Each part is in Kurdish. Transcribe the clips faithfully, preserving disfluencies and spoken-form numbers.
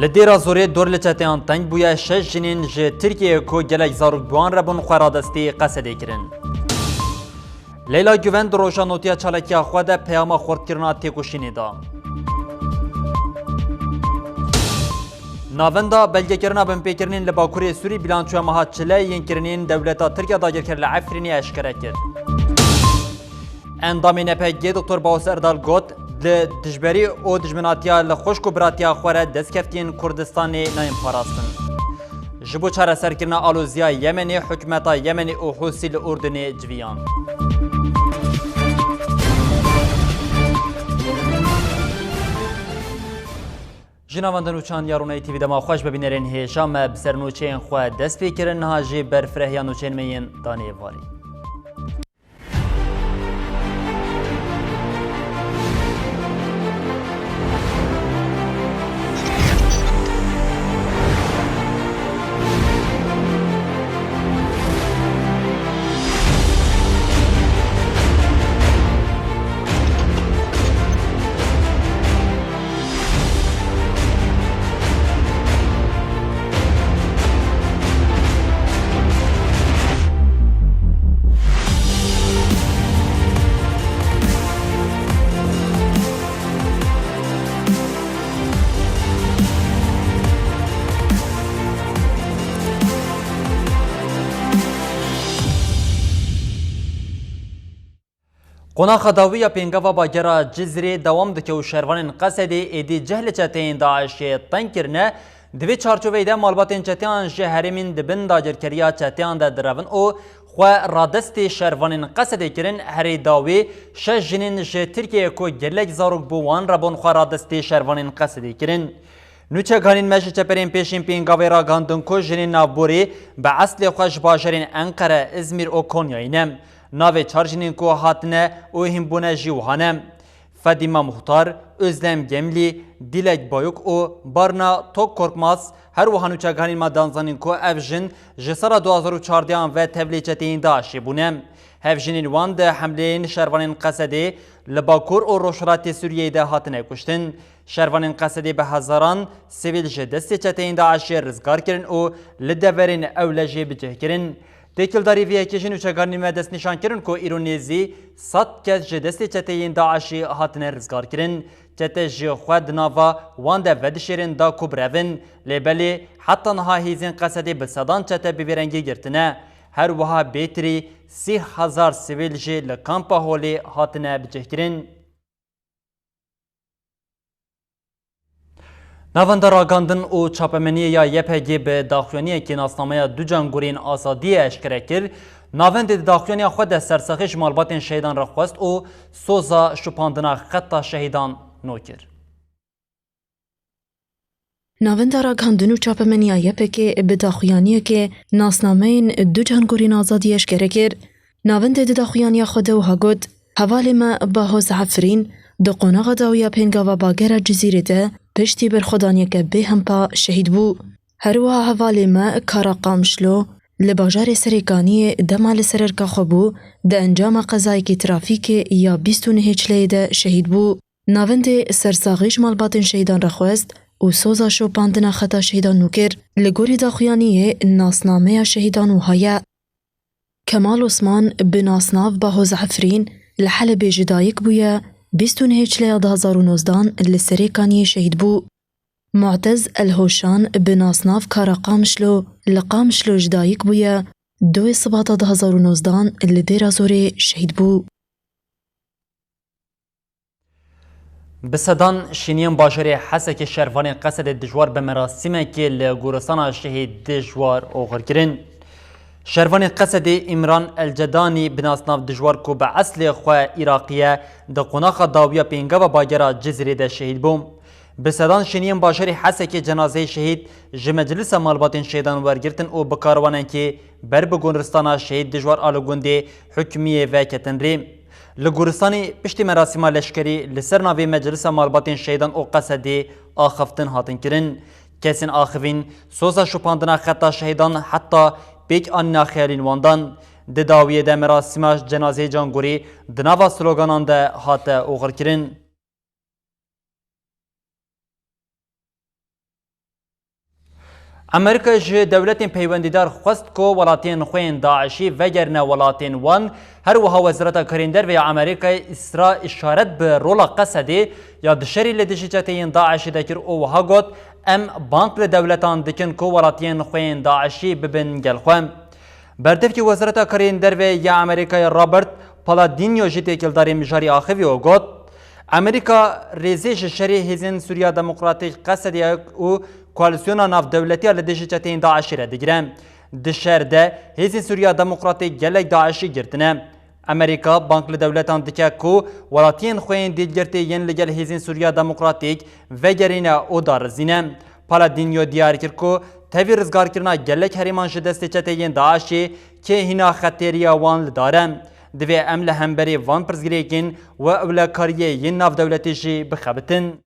Li Dêra Zorê dor li çeteyan teng bûye, şeş jinên ji Tirkiyeyê ku gelek zarok bi wan re bûn xwe radestî Qesedê kirin. Leyla Guven di roja notiya çalakiya xwe de peyama xurtkirina têkoşînê da. Navenda belgekirina binpêkirinên li Bakurê Sûrî bîlançoya meha çile yên kirinên dewleta Tirk ya dagirker li Efrînê eşkere kir. Endamê N P G Doktor Baho Serdal got, li dijberî û dijminatiya li xwişk û biratiya xwe re destkeftiyên Kurdistanê nayên parastin. Ji bo çareserkirina aloziya Yemenê, hikûmeta Yemenê û Hûsî li Urdunê civiyan. Ji navenda nûçan ya Ronahî T V dema xweş be bînerên hêja me bi ser nûçeyên xwe dest pê kirin, niha jî berfirehiya nûçeyên me yên danê êvarî. Qonaxa dawî ya pêngava bagera Cizîrê dewam dike û şervanên Qesedê êdî cih li çeteyên DAIŞê teng kirine. Di vê çarçoveyê de malbatên çeteyan ji herêmên di bin dagirkeriya çeteyan de direvin û xwe radestê şervanên Qesedê kirin. Herê dawî şeş jinên ji Tirkiyeyê ku gelek zarok bo wan re bûn xwe radestê şervanên Qesedê kirin. Nûçeganên me ji çeperên pêşên pêngavê ragandin ku jinên navborî bi eslê xwe ji bajarên Enqere, Izmîr û Konyayê ne. Navê çar jinên ku hatine û hîn bûne jî wiha ne: Fedîma Muxtar, Özlem Gemlî, Dilek Bayuk û Barna Tok Korkmaz. Her wiha nûçeganên me dan zanîn ku ev jin ji sala du hazar û çardehan ve tevlî çeteyên DAIŞê bûne. Hevjinên wan di hemleyên şervanên Qesedê li Bakur û Rojhilatê Sûriyeyê de hatine kuştin. Şervanên Qesedê bi hezaran sivîl ji destê çeteyên DAIŞê rizgar kirin û li deverên Ewlejê bi cih kirin. Têkildarî vê yekê jî nûçeganên me destnîşan kirin ku îro nêzî sed kes ji destê çeteyên DAIŞê hatine rizgar kirin. Çete jî xwe di nava wan de vedişêrin da ku birevin, lê belê heta niha hêzên Qesedê bi sedan çete bi vê rengî girtine. Her wiha bêtirî sî hezar sivîl jî li kampa Holê hatine bicihkirin. Navenda Ragandin û Çapemeniyê ya Y P G bi daxuyaniyekê nasnameya du cangoriyên azadiyê eşkere kir. Navendê di daxuyaniya xwe de sersaxî ji malbatên şehîdan re xwest û soza şopandina xeta şehîdan nû kir. Navenda Ragihandin û Çapemeniya Y P G bi daxuyaniyekê nasnameyên du cangorên azadiyê eşkere kir. Navendê di daxuyaniya xwe de wiha got, Hevalê me Bahoz Efrîn di qonaxa dawî ya pêngava bagera Cizîrê de piştî berxwedaniyeke bêhempa şehîd bû. Her wiha hevalê me Kara Qamişlo li bajarê Serêkaniyê dema li sererka xwe bû, di encama qezayekî trafîkê ya bîst û nehê çileyê de şehîd bû. Navendê sersaxî ji malbatên şehîdan re xwest û soza şopandina xeta şehîdan nû kir. Li gorî daxuyaniyê nasnameya şehîdan wiha ye. Kemal Osman bi nasnav Bahoz Efrîn li Helebê ji dayik bûye, bîst û nehê çileya du hazar û nozdan li Serêkaniyê şehîd bû. Mu'tez El Hoşan bi nasnav Kara Qamişlo li Qamişlo ji dayik bûye, duyê Sibata du hazar û nozdan li Dêra Zorê şehîd bû. Bi sedan şêniyên bajarê Hesekê şervanên Qesedê dijwar bi merasîmekê li goristana şehîd dijwar oxir kirin. Şervanê Qesedê Îmran El Cedanî bi nasnav dijwar ku bi eslê xwe Iraqî ye, di qonaxa dawiya pêngava bagera Cizîrê de şehîd bû. Bi sedan şêniyên bajarê Hesekê cenazeyê şehîd ji meclisa malbatên şehîdan wergirtin û bi karwanekê ber bi goristana şehîd dijwar a li gundê Hukmiyê ve ketin rê. Li goristanê piştî merasîma leşkerî li ser navê Meclisa Malbatên Şehîdan û Qesedê axiftin hatin kirin. Kesên axivîn soza şopandina xeta şehîdan heta pêk anîna xeyalên wan dan. Di dawiyê de merasîma cenazeyê cangorî di nava sloganan de hate oxirkirin. Amerîka ji dewletên peywendîdar xwest ku welatiyên xwe yên DAIŞî vegerine welatên wan. Her wiha Wezareta Karên Derve ya Amerîkayê îsra îşaret bi rola Qesedê ya di şerî li dijî çeteyên DAIŞê de kir û wiha got, Em bang li dewletan dikin ku welatiyên xwe yên DAIŞî bibin gel xwe. Berdevkê Wezareta Karên Derve ya Amerîkayê Robert Palladino jî têkildarî mijarî axivî û got, Amerîka rêzê ji şerê Hêzên Sûriya Demokratîk, Qesedê û koalîsyona navdewletiya li dijî çeteyên DAIŞê re digire. Di şer de Hêzên Sûriya Demokratîk gelek DAIŞî girtine. Amerîka bang li dewletan dike ku welatiyên xwe yên dîlgirtî yên li gel Hêzên Sûriya Demokratîk vegerîne û darizîne. Palladino diyar kir ku tevî rizgarkirina gelek herêman ji destê çeteyên DAIŞê kê hîna xetêriya wan li dar e. Divê em li hemberî van pirsgirêkên û ewlekariyê yên navdewletî jî bixebitin.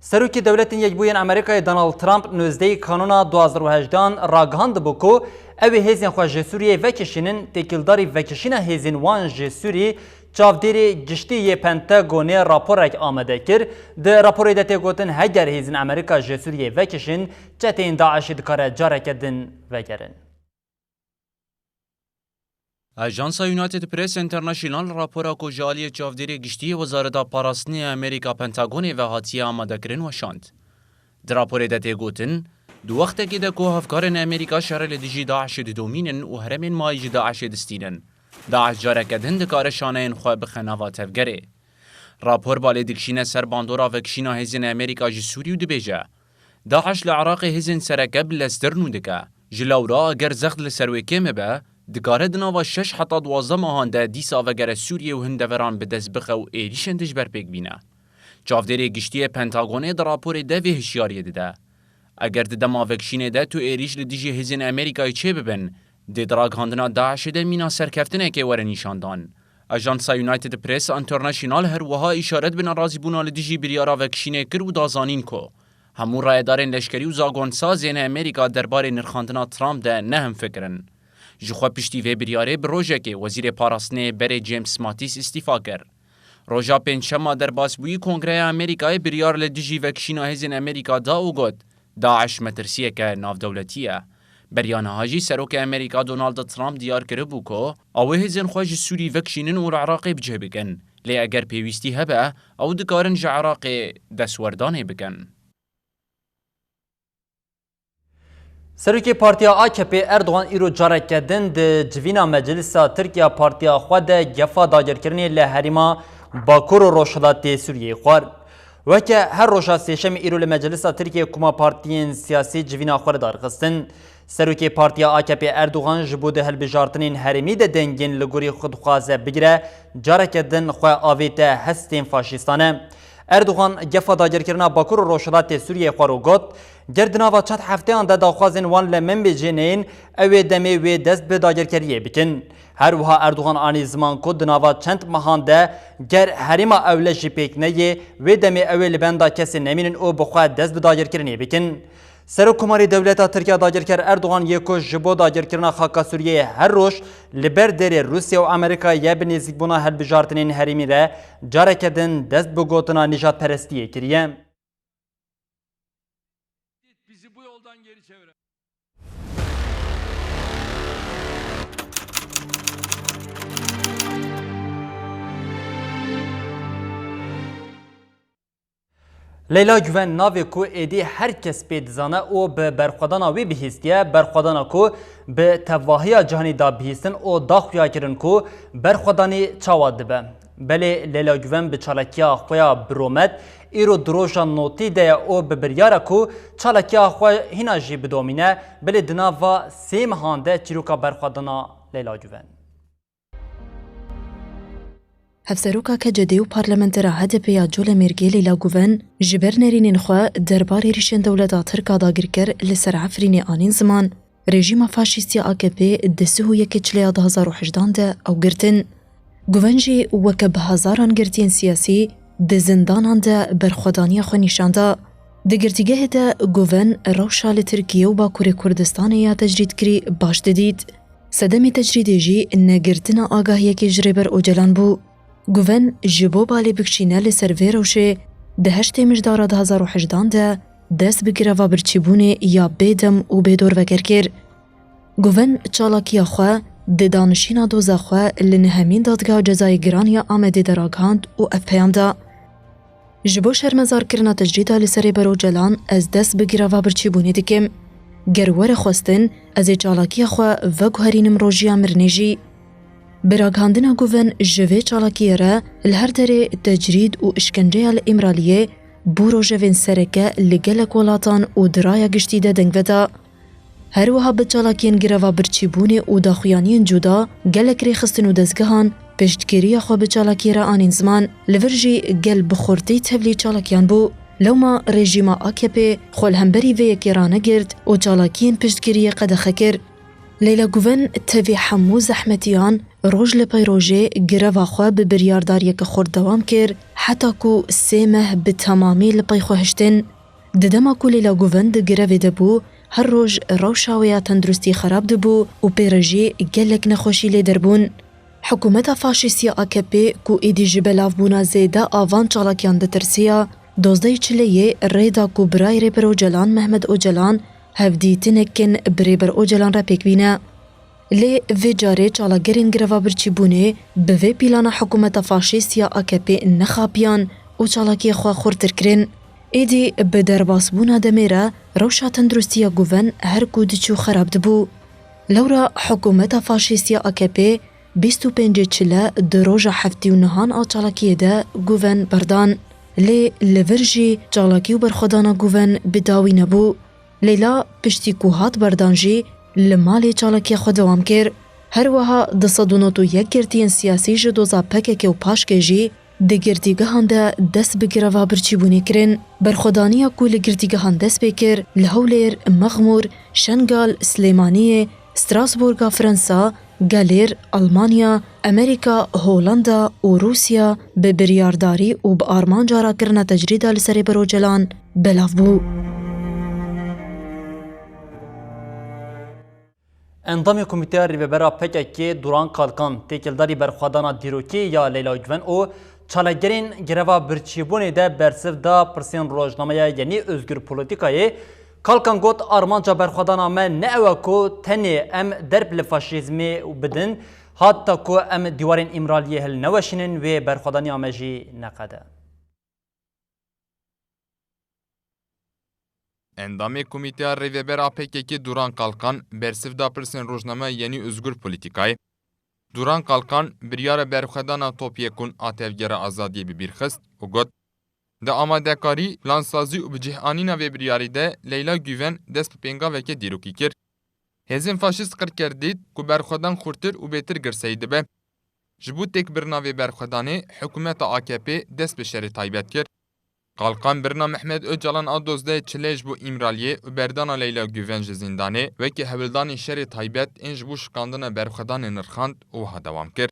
Serokê Dewletên Yekbûyên Amerîkayê Donald Trump nozdehê Kanûna du hazar û hejdehan ragihandibû ku ew ê hêzên xwe ji Sûriyeyê vekişînin, têkildarî vekişîna hêzên wan ji Sûrî çavdêrê giştî yê Pentagonê raporek amade kir. Di raporê de tê gotin, heger hêzên Amerîka ji Sûriyeyê vekişin, çeteyên DAIŞê dikare careke din vegerin. Ajansa United Press International rapora ku ji aliyê çavdêrê giştî yê Wezareta Parastinê ya Amerîka Pentagonê ve hatiye amadekirin weşand. Di raporê de tê gotin, di wextekê de ku hevkarên Amerîka şerê li dijî DAIŞê didomînin û herêmên mayî ji DAIŞê distînin, DAIŞ careke din dikare şaneyên xwe bixe nava tevgerê. Rapor balê dikişîne ser bandora vekişîna hêzên Amerîka ji Sûrî û dibêje, DAIŞ li Iraqê hêzên sereke bileztir nû dike. Ji lewra eger zext li ser wê kêm bibe, dikare di nava şeş heta duwazdeh mehan de dîsa vegere Sûriyê û hin deveran bi dest bixe û êrîşên dijber pêk bîne. Çavdêrê giştî yê Pentagonê di raporê de vê hişyariyê dide. Eger di dema vekişînê de tu êrîş li dijî hêzên Amerîkayê çêbibin, dê di ragihandina DAIŞê de mîna serkeftinekê were nîşandan. Ajansa United Press International her wiha îşaret bi nerazîbûna li dijî biryara vekişînê kir û da zanîn ku hemû rayedarên leşkerî û zagonsazên Amerîka derbarê nirxandina Trump de ne hemfikir in. Ji xwe piştî vê biryarê bi rojekê Wezîrê Parastinê berê James Mattis îstîfa kir. Roja Pêncşema derbasbûyî Kongreya Amerîkayê biryar li dijî vekişîna hêzên Amerîka da û got, DAIŞ metirsiyeke navdewletî ye. Beriya niha jî Serokê Amerîka Donald Trump diyar kiribû ku ew ê hêzên xwe ji Sûrî vekişînin û li Iraqê bi cih bikin. Lê eger pêwîstî hebe, ew dikarin ji Iraqê destwerdanê bikin. Serokê Partiya A K P Erdogan îro careke din di civîna Meclisa Tirk ya partiya xwe de gefa dagirkirinê li herêma Bakur û Rojhilatê Sûriyeyê xwar. Weke her roja sêşemê îro li Meclisa Tirkiyê koma partiyên siyasî civîna xwe li dar xistin. Serokê Partiya A K P Erdogan ji bo di hilbijartinên herêmî de dengên li gorî xwe dixwaze bigire, careke din xwe avête hestên faşîstan e. Erdogan gefa dagirkirina Bakur û Rojhilatê Sûriyeyê xwar û got, Ger di nava çend hefteyan de daxwazên wan li min bêjê neyên, ew ê demê wê dest bi dagirkeriyê bikin. Her wiha Erdogan anî ziman ku di nava çend mehan de ger herêma Ewle jî pêk neyê, wê demê ew ê li benda kesê nemînin û bi xwe dest bi dagirkirinê bikin. Serokkomarê dewleta Tirk ya dagirker Erdogan yê ku ji bo dagirkirina xaka Sûriyeyê her roj li ber derê Rûsya û Amerîka ye, bi nêzîkbûna hilbijartinên herêmî re careke din dest bi gotina nîjadperestiyê kiriye. Bizi bu yoldan geri çeviren. Leyla Guven, navê ku êdî her kes pê dizane û bi berxwedana wî bihîstiye, berxwedana ku bi tevahiya cihanî da bihîstin û da xuya kirin ku berxwedanî çawa dibe. Belê Leyla Guven bi çalakiya xwe ya biromet îro di roja notî de ye û bi biryara ku çalakiya xwe hîna jî bidomîne, belê di nava sê mehan de çîroka berxwedana Leyla Guven. Hevseroka K C D û parlamentera H D P ya Colemêrgê Leyla Guven ji ber nerînên xwe derbarê rîşên dewleta Tirk a dagirker li ser Efrînê anîn ziman. Rejîma faşîst ya A K P di sih û yekê Çileya du hazar û hejdehan de ew girtin. Guven jî weke bi hezaran girtiyên siyasî di zindanan de berxwedaniya xwe nîşan da. Di girtîgehê de Guven rewşa li Tirkiye û Bakurê Kurdistanê ya tecrîdkirî baş didît. Sedemê tecrîdê jî negirtina agahiyekê ji Rêber Ocalan bû. Guven ji bo balê bikişîne li ser vê rewşê, Di heştê Mijdara du hezar û hejdehan de dest bi greva birçîbûnê ya bêdem û bêdor veger kir. Guven çalakiya xwe di danişîna doza xwe li nehemîn Dadgeha Cezayê Giran ya Amedê de ragihand û ev peyam da: Ji bo şermezarkirina tecrîda li ser Rêber Ocalan ez dest bi greva birçîbûnê dikim. Ger were xwestin, ez ê çalakiya xwe veguherînim rojiya mirinê jî. Bi ragihandina Guven ji vê çalakiyê re li her derê tecrîd û îşkenceya li Îmraliyê bû rojevên sereke li gelek welatan û di raya giştî de deng veda. Her wiha bi çalakiyên greva birçîbûnê û daxuyaniyên cuda gelek rêxistin û dezgehan piştgiriya xwe bi çalakiyê re anîn ziman. Li vir jî gel bi xurtî tevlî çalakiyan bû. Lewma rejîma A K P xwe li hemberî vê yekê ranegirt û çalakiyên piştgiriyê qedexe kir. Leyla Guven tevî hemû zehmetiyan roj li pey rojê greva xwe bi biryardariyeke xurt dewam kir, heta ku sê meh bi temamî li pey xwe hiştin. Di dema ku Leyla Guven di grevê de bû, her roj rewşa wê ya tenduristî xerab dibû û pê re jî gelek nexweşî lê der bûn. Hikûmeta faşîst ya A K P ku êdî ji belavbûna zêde a van çalakiyan ditirsiya, dozdehê Çileyê rê da ku birayê Rêber Ocalan Mehmet Ocalan hevdîtinekin bi Rêber Ocalan re pêk bîne. Lê vê carê çalakgerên greva birçîbûnê bi vê pîlana hikûmeta faşîst ya A K P nexapiyan û çalakiyê xwe xurtir kirin. Êdî bi derbasbûna demê re rewşa tenduristiya Guven her ku diçû xerab dibû. Lewra hikûmeta faşîst ya A K P bîst û pêncê Çile di roja heftê û nehan a çalakiyê de Guven berdan. Lê li vir jî çalakî û berxwedana Guven bi dawî nebû. Leyla piştî ku hat berdan jî li malê çalakiya xwe dewam kir. Her wiha du sed û nod û yek girtiyên siyasî ji doza P K K û paşkê jî di girtîgehan de dest bi greva birçîbûnê kirin. Berxwedaniya ku li girtîgehan dest pê kir, li Hewlêr, Mexmûr, Şengal, Silêmaniyê, Strasbourga Fransa, Galêr, Almanya, Amerîka, Holanda û Rûsya bi biryardarî û bi armanca rakirina tecrîda li ser Rêber Ocalan belav bû. Endamê Komîteya Rêvebera P K K Duran Kalkan, têkildarî berxwedana dîrokî ya Leyla Guven û çalakgerên greva birçîbûnê de bersiv da pirsên rojnameya Yenî Özgür Polîtîkayê. Kalkan got, armanca berxwedana me ne ew e ku tenê em derb li faşîzmê bidin, hatta ku em dîwarên Îmraliyê hilneweşînin, wê berxwedaniya me jî neqede. Endamê Komîteya Rêvebera P K K Duran Kalkan bersiv da pirsên rojnameya Yenî Özgür Polîtîkayê. Duran Kalkan biryara berxwedana Topyekun a Tevgera Azadiyê bi bîr xist û got, di amadekarî, plansazî û bi cih anîna vê biryarî de Leyla Guven dest bi pêngaveke dîrokî kir. Hêzên faşîst qir kir dît ku berxwedan xurtir û bêtir girseyî dibe. Ji bo têkbirina vê berxwedanê hikûmeta A K P dest bi şerê taybet kir. Kalkan birina Mehmet Ocalan a dozdehê Çileyê ji bo Îmraliyê û berdana Leyla Guven ji zîndanê wekî hewldanên şerê taybet ên ji bo şikandina berxwedanê nirxand û wiha dewam kir.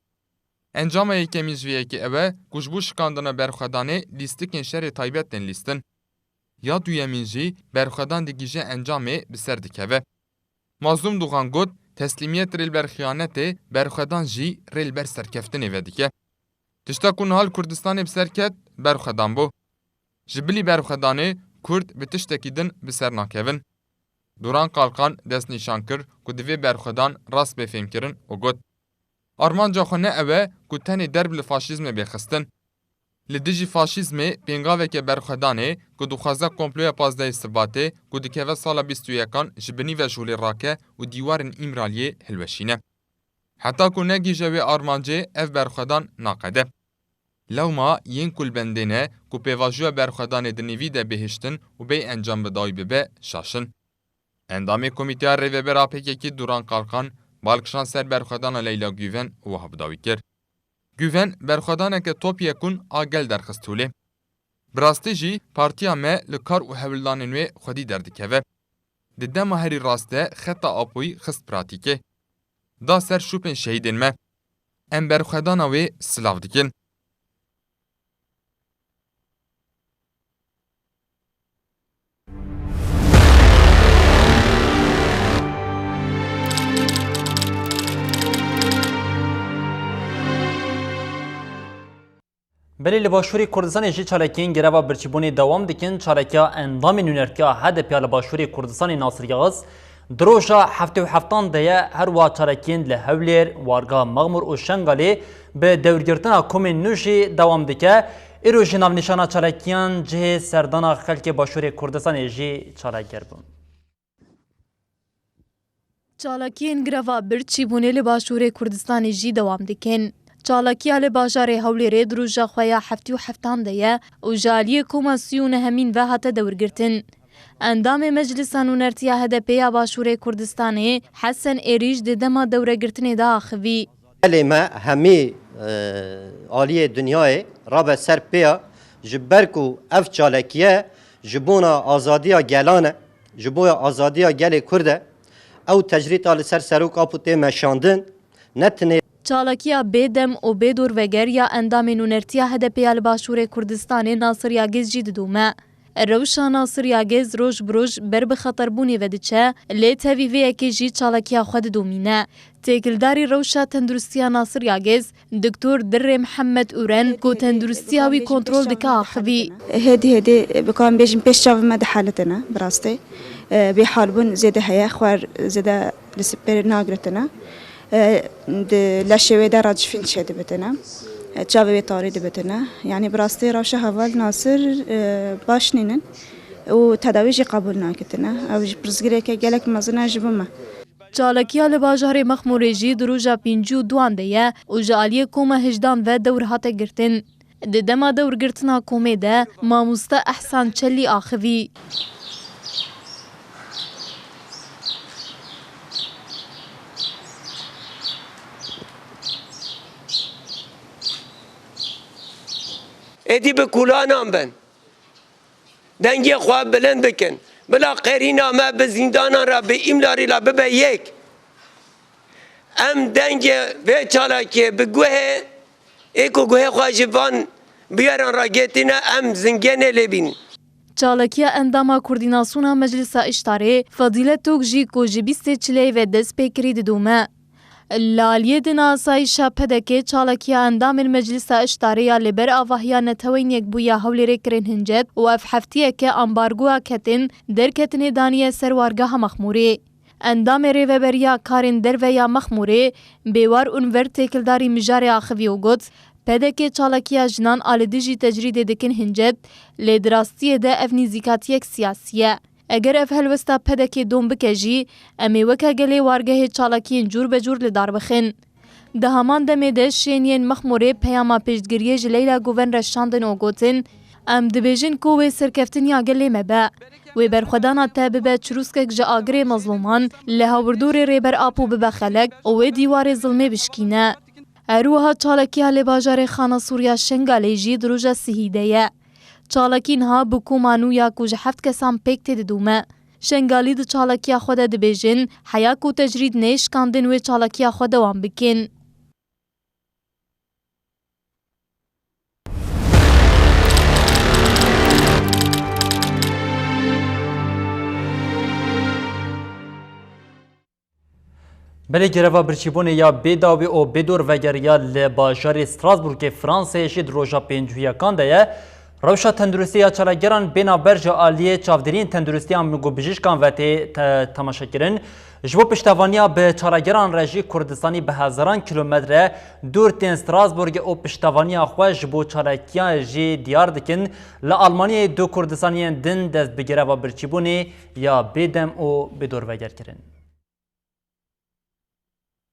Encama yekemîn ji vê yekê ew e ku ji bo şikandina berxwedanê lîstikên şerê taybet tên lîstin. Ya duyemîn jî berxwedan digihîje encamê bi ser dikeve. Mazlûm Duxan got, teslîmiyet rê li ber xiyanetê, berxwedan jî rê li ber serkeftinê vedike. Tişta ku niha li Kurdistanê bi ser ket, berxwedan bû. Ji bilî berxwedanê Kurd bi tiştekî din bi ser nakevin. Duran Kalkan destnîşan kir ku divê berxwedan rast bê fêmkirin û got, armanca xwe ne ew e ku tenê derb li faşîzmê bê xistin. Li dijî faşîzmê pêngaveke berxwedanê ku dixwaze komploya pazdehê Sibatê ku dikeve sala bîst û yekan ji binî ve ji holê rake û dîwarên Îmraliyê hilweşîne. Heta ku negihîje wê armancê ev berxwedan naqede. Lewma yên ku li bendê ne ku pêvajoya berxwedanê di nîvî de bê hiştin û bê encam bi dawî bibe şaş in. Endamê Komîteya Rêvebera P K K Duran Kalkan bal kişand ser berxwedana Leyla Guven û wiha bi dawî kir, Guven berxwedaneke topyekun a gel derxist holê. Bi rastî jî partiya me li kar û hewldanên wê xwedî derdikeve. Di dema herî rast de xeta Apoyî xist pratîkê. Da ser şûpên şehîdên me. Em berxwedana wê silav dikin. Belê li Başûrê Kurdistanê jî çalakiyên greva birçîbûnê dewam dikin. Çalakiya endamên nûnertiya H D P ya li Başûrê Kurdistanê Nasir Yagiz di roja heftê û heftan de ye. Her wiha çalakiyên li Hewlêr, Wargeha Mexmûr û Şengalê bi dewrgirtina komên nû jî dewam dike. Îro jî navnîşana çalakiyan cihê serdana xelkê Başûrê Kurdistanê jî çalakger bûn. Çalakiyên greva birçîbûnê li Başûrê Kurdistanê jî dewam dikin. Çalakiya li bajarê Hewlêrê di roja xwe ya heftê û heftan de ye û ji aliyê koma sî û nehemîn ve hate dewrgirtin. Endamê Meclisa Nûnertiya H D P ya Başûrê Kurdistanê Hesen Êrîş di dema dewregirtinê de axivî. Gelê me hemî, e, aliyê dinyayê rabe ser pêya, ji ber ku ev çalakiye ji bona azadiya gelan e, ji boya azadiya gelê Kurd e, ew tecrîta li ser serok Apo tê meşandin, ne tenê Çalakiya bê dem û bê dorveger ya endamên nûnertiya H D P ya li Başûrê Kurdistanê Nasir Yagiz jî didome. Rewşa Nasir Yagiz roj bi roj ber bi xeterbûnê ve diçe, lê tevî vê yekê jî çalakiya xwe didomîne. Têkildarî rewşa tenduristiya Nasir Yagiz, Doktor Dirrê Mihemed Ûren, ku tenduristiya wî kontrol dike, axivî. Hêdî hêdî, bi kan bêjin, pêş çavê me dihelitine, bi rastî. Bêhalbûn zêde heye, xwer zêde li sipêrê nagirtine. E, di leşê wê de racifîn çêdibitine. E, çavê wê tarî dibitine. Yanî bi rastî rewşa heval Nasir, e, baş nînin û tedawî jî qebûl nakitine. Ew jî pirsgirêke gelek mezin e ji bo me. Çalakiya li bajarê Mexmûrê jî di roja pêncî û duan de ye û ji aliyê koma hejdan ve dewr hate girtin. Di dema dewrgirtina komê de mamoste Ehsan Çelî axivî. Êdî bi kulanan bin. Dengê xwe bilind bikin. Bila qerîna me bi zîndanan re, bi îmlarî re bibe yek. Em dengê vê çalakiyê bi guhê, ê ku guhê xwe ji van biyaran re gêtîne, em zingênê lê bînin. Çalakiya endama Koordînasyona Meclisa Îştarê Fadîle Tok jî ku ji bîstê çileyê ve dest pê kirî didome. Li aliyê din asayîşa P D K, çalakiya endamên Meclisa Îştarê ya li ber avahiya Neteweyên Yekbûyî ya Hewlêrê kirin hincet û ev heftiyeke ambargoya ketin derketinê daniye ser wargeha Mexmûrê. Endamê Rêveberiya Karên Derve ya Mexmûrê Bêwar Unver têkildarî mijarê axivî û got, P D K çalakiya jinan a li dijî tecrîdê dikin hincet, lê di rastiyê de ev nîzîkatiyek siyasî ye. Eger ev helwesta P D K dom bike jî, em ê weke gelê wargehê çalakiyên cûr be cûr li dar bixin. Di heman demê de şêniyên Mexmûrê peyama piştgiriyê ji Leyla Guven re şandin û gotin, Em dibêjin ku wê serkeftin ya gelê me be. Wê berxwedana te bibe çirûskek ji agirê mezlûman, li hawirdorê Rêber Apo bibe xelek û wê dîwarê zilmê bişkîne. Her wiha çalakiya li bajarê Xana Sûriya Şengalê jî di roja sihî de ye. Çalakî niha bi koma nû ya ku ji heft kesan pêk tê didome. Şengalî di çalakiya xwe de dibêjin, heya ku tecrîd neyê şikandin wê çalakiya xwe dewam bikin. Belê greva birçîbûnê ya bê dawî û bê dorveger ya li bajarê Strasbourgê Fransayê jî di roja pêncî û yekan de ye. Rewşa tenduristiya çalakgeran bê navber ji aliyê çavdêriyên tenduristiya min ku bijîşkan ve tê te-, temaşekirin. Ji bo piştevaniya bi çalakgeran re jî Kurdistanî bi hezaran kîlometre dûr tên Strasbourgê û piştevaniya xwe ji bo çalakiyan jî diyar dikin. Li Almanyayê du Kurdistaniyên din dest bi greva birçîbûnê ya bêdem û bêdorveger kirin.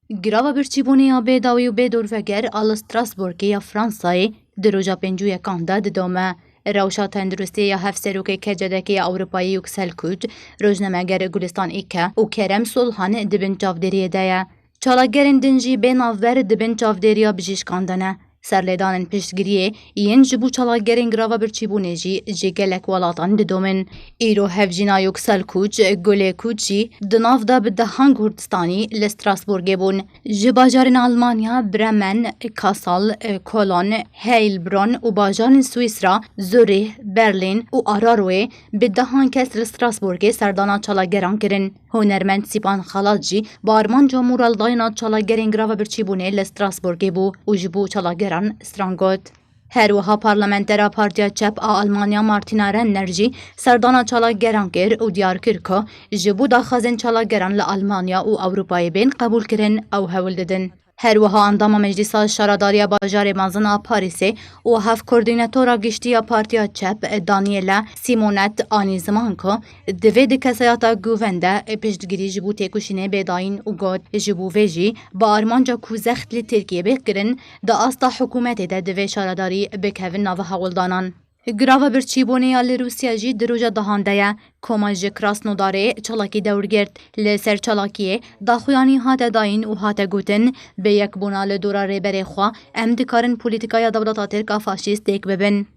Grava birçîbûnê ya bêdawî û bêdorveger a li Strasbourgê ya Fransayê di roja pêncî û yekan de didome. Rewşa tenduristiyê ya hevserokê K C D K ya Ewropayê Yüksel Kuc, rojnameger Gulistan Îke û Kerem Solhan di bin çavdêriyê de ye. Çalakgerên din jî bê navber di bin çavdêriya bijîşkan de ne. Serlêdanên piştgiriyê yên ji bo çalakgerên grava birçîbûnê jî ji gelek welatan didomin. Îro hevjîna Yüksel Kuc, Gulê Kuc jî di nav de bi dehan Kurdistanî li Strasbourgê bûn. Ji bajarên Almanya, Bremen, Kassel, Cologne, Heilbronn û bajarên Swîsra, Zurîh, Berlîn û Araroyê bi dehan kes li Strasbourgê serdana çalakgeran kirin. Hunermend Sîpan Xalat jî bi armanca moral dayîna çalakgerên grava birçîbûnê li Strasbourgê bû û ji bo çalakgeran stran got. Her wiha parlamentera Partiya Çep a Almanya Martina Renner jî serdana çalakgeran kir û diyar kir ku ji bo daxwazên çalakgeran li Almanya û Ewropayê bên qebûlkirin, ew hewl didin. Her wiha endama Meclîsa Şaredariya Bajarê Mezin a Parîsê û hevkoordînatora giştî ya Partiya Çep Daniela Simonet anî ziman ku divê di kesayeta guven de piştgirî ji bo têkoşînê bê dayîn û got, ji bo vê jî bi armanca ku zext li Tirkiyê bê kirin, di asta hikûmetê de divê şaredarî bikevin nava hewldanan. Girava birçîbûnê ya li Rûsya jî di roja dehan de ye. Koma ji Krasnodarê çalakî dewr girt. Li ser çalakiyê daxuyanî hate dayîn û hate gotin, bi yekbûna li dora rêberê xwe em dikarin polîtîkaya dewleta Tirk a faşîst têk bibin.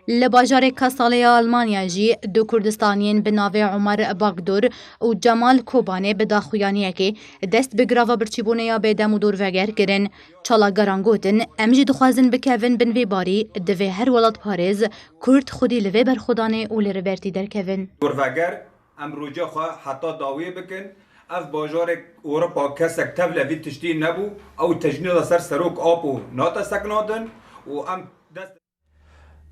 Li bajarê Kasalê ya Almanya jî du Kurdistaniyên bi navê Omer Bagdor û Cemal Kobanê bi daxuyaniyekê dest bi girava birçîbûnê ya bêdem û dorveger kirin. Çalakgeran gotin, em jî dixwazin bikevin bin vê barî, divê her welatparêz Kurd xwedî li vê berxwedanê û li Rêbertî derkevin. Dorveger, em roja xwe heta dawiyê bikin. Ev bajarek Ewropa kesek tevle vî tiştî nebû. Ew tecnîda ser Serok Apo nate sekinandin û em dest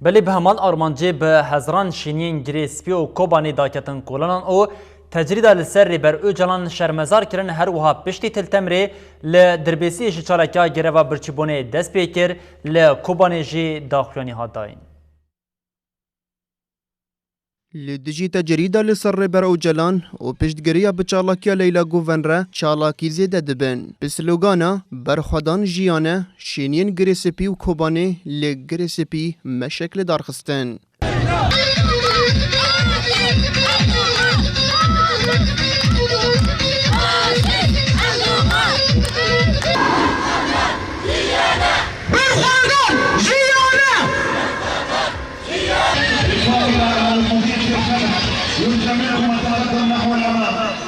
Belê bi heman armancê bi hezaran şêniyên Girê Spî û Kobanê daketin kolanan û tecrîda li ser Rêber Ocalan şermezar kirin, her wiha piştî Til Temrê li Dirbêsiyê ji çalakiya greva birçîbûnê dest pê kir, li Kobanê jî daxuyanî hat dayîn. Li dijî tecrîda li ser Rêber Ocalan û piştgiriya bi çalakiya Leyla Guven re çalakî zêde dibin. Bi slogana "Berxwedan jiyan e", şêniyên Girê Spî û Kobanê li Girê Spî meşek li dar xistin.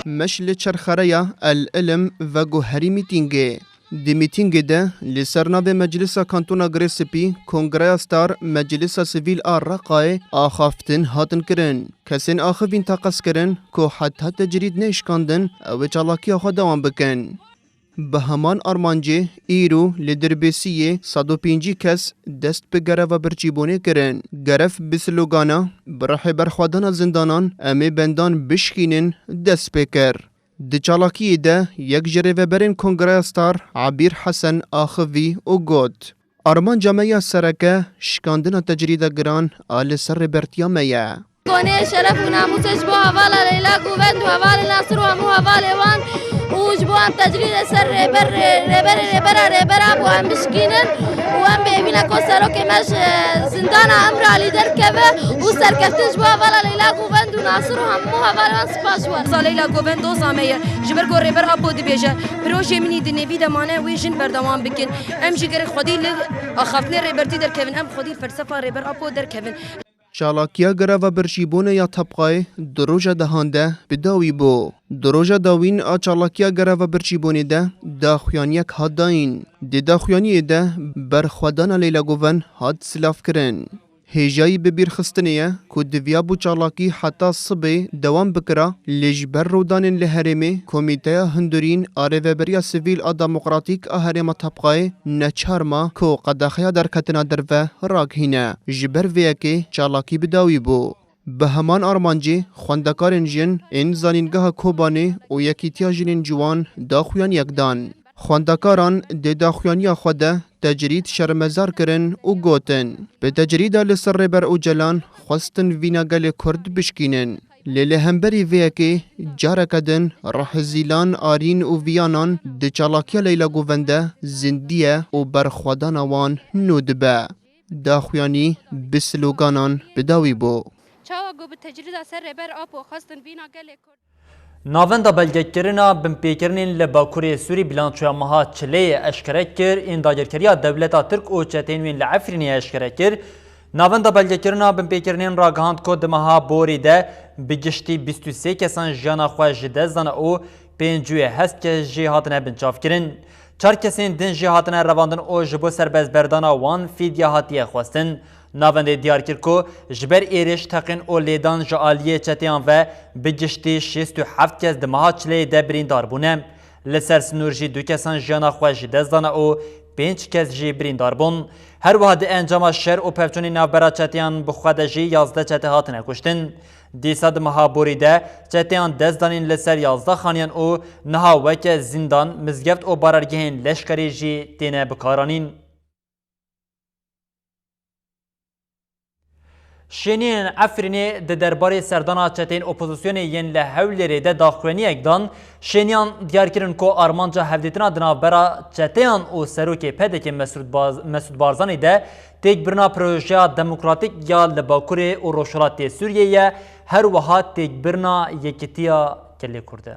Meş li çerxereya El Ilim veguherî mîtîngê. Di mîtîngê de li ser navê Meclisa Kantona Girê Spî, Kongreya Star, Meclisa Sivîl a Reqayê axaftin hatin kirin. Kesên axivîn teqez kirin ku heta tecrîd neyê şikandin, ew ê çalakiya xwe dewam bikin. Bi heman armancê, îro li Dirbêsiyê sed û pêncî kes dest bi gereva birçîbûnê kirin. Gerev bi slogana "Bi rihê berxwedana zindanan em ê bendan bişkînin" dest pê kir. Di çalakiyê de yek ji rêveberên Kongreya Star, Ebîr Hesen, axivî û got, "Armanca me ya sereke şikandina tecrîda giran a li ser rêbertiya me ye." Konê şeref û namûsê ji bo hevala Leyla Guven û hevalê Nasir û hemû hevalê wan û ji bo em tecrîdê ser rêber, rê-, rêberê rêbera rêbera bû em bişkînin û em bêvîne ku serokê me ji zindana em re alî derkeve û serkeftin ji bo hevala Leyla Guven û Nasir û hemû hevalê wan spas ji we. Doza Leyla Guven doza me ye. Ji ber ku Rêber Apo dibêje, "Pirojê min î di nêvî de mane, wê jin berdewam bikin." Em jî gerek xwedî li axaftinê rêbertî derkevin, em xwedî li felsefa Rêber Apo derkevin. Çalakiya greva birçîbûnê ya Tebqayê di roja dehan de bi dawî bû. Di roja dawîn a çalakiya greva birçîbûnê de daxuyaniyek hat dayîn. Di daxuyaniyê de berxwedana Leyla Guven hat silavkirin. Hêjayî bibîrxistinê ye ku diviyabû çalakî heta sibê dewam bikira, lê ji ber rûdanên li herêmê Komîteya Hundirîn a Rêveberiya Sivîl a Demokratîk a Herêma Tebqayê neçar ma ku qedexeya derketina derve ragihîne. Ji ber vê yekê çalakî bi dawî bû. Bi heman armancê, xwendekarên jin ên Zanîngeha Kobanê û Yekîtiya Jinên Ciwan daxuyaniyek dan. Xwendekaran di daxuyaniya xwe de tecrîd şermezar kirin û gotin, "Bi tecrîda li ser Rêber Ocalan xwestin vîna gelê Kurd bişkînin." Lê li hemberî vê yekê careke din Rehizîlan, Arîn û Viyanan di çalakiya Leyla Guven de zindî ye û berxwedana wan nû dibe. Daxuyanî bi sloganan bi dawî bû. Çawa ku bi tecrîda ser Rêber Apo xwestin vîna gelê Kurd. Navenda belgekirina binpêkirinên li Bakurê Sûrî bilançoya meha çileyê eşkere kir, ên dagirkeriya dewleta Tirk û çeteyên wên li Efrînê eşkere kir. Navenda belgekirina binpêkirinên ragihand ku di meha borî de bi giştî bîst û sê kesan jiyana xwe ji dest dane û pêncî û heft kes jî hatine binçavkirin. Çar kesên din jî hatine revandin û ji bo serbestberdana wan fîdye hatiye xwestin. Navendê diyar kir ku ji ber êrîş, teqîn û lêdan ji aliyê çeteyan ve bi giştî şêst û heft kes di meha çileyê de birîndar bûne. Li ser sinûr jî du kesan jiyana xwe ji dest dane û Pênc kes jî birîndar bûn. Her wiha di encama şer û pevçûnê navbera çeteyan bi xwe de jî yazdeh çete hatine kuştin. Dîsa di meha borî de çeteyan dest danîn li ser yazdeh xaniyan û niha weke zîndan, mizgeft û barergehên leşkerî jî têne bikaranîn. Şêniyên Efrînê di derbarê serdana çeteyên opozisyonê yên li Hewlêrê de daxuyaniyek dan. Şêniyan diyar kirin ku armanca hevdîtina di navbera çeteyan û serokê P D K Mesûd Baz-, Mesûd Barzanî de têkbirina projeya demokratîk ya li Bakurê û Rojhilatê Sûriyê ye, her wiha têkbirina yekîtiya gelê Kurd e.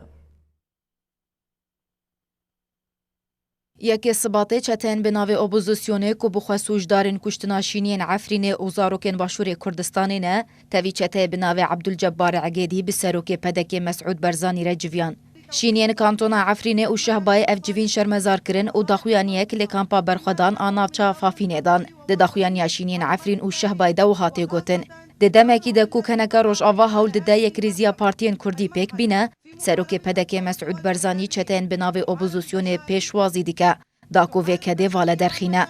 Yekê Sibatê çeteyên bi navê opozisyonê ku bi xwe sûcdarên kuştina şîniyên Efrînê û zarokên Başûrê Kurdistanê ne, tevî çeteyê bi navê Ebdulcebbar Egêdî bi serokê P D K Mesûd Barzanî re civiyan. Şîniyên kantona Efrînê û Şehbayê ev civîn şermezar kirin û daxuyaniyek li kampa berxwedan a navça Fafînê dan. Di daxuyaniya şîniyên Efrîn û Şehbayê de wiha tê gotin, di demekî de ku keneka Rojava hewl dide yekrêziya partiyên kurdî pêk bîne, serokê P D K Mesûd Barzanî çeteyên bi navê opozisyonê pêşwazî dike, da ku vê kedê vala derxîne.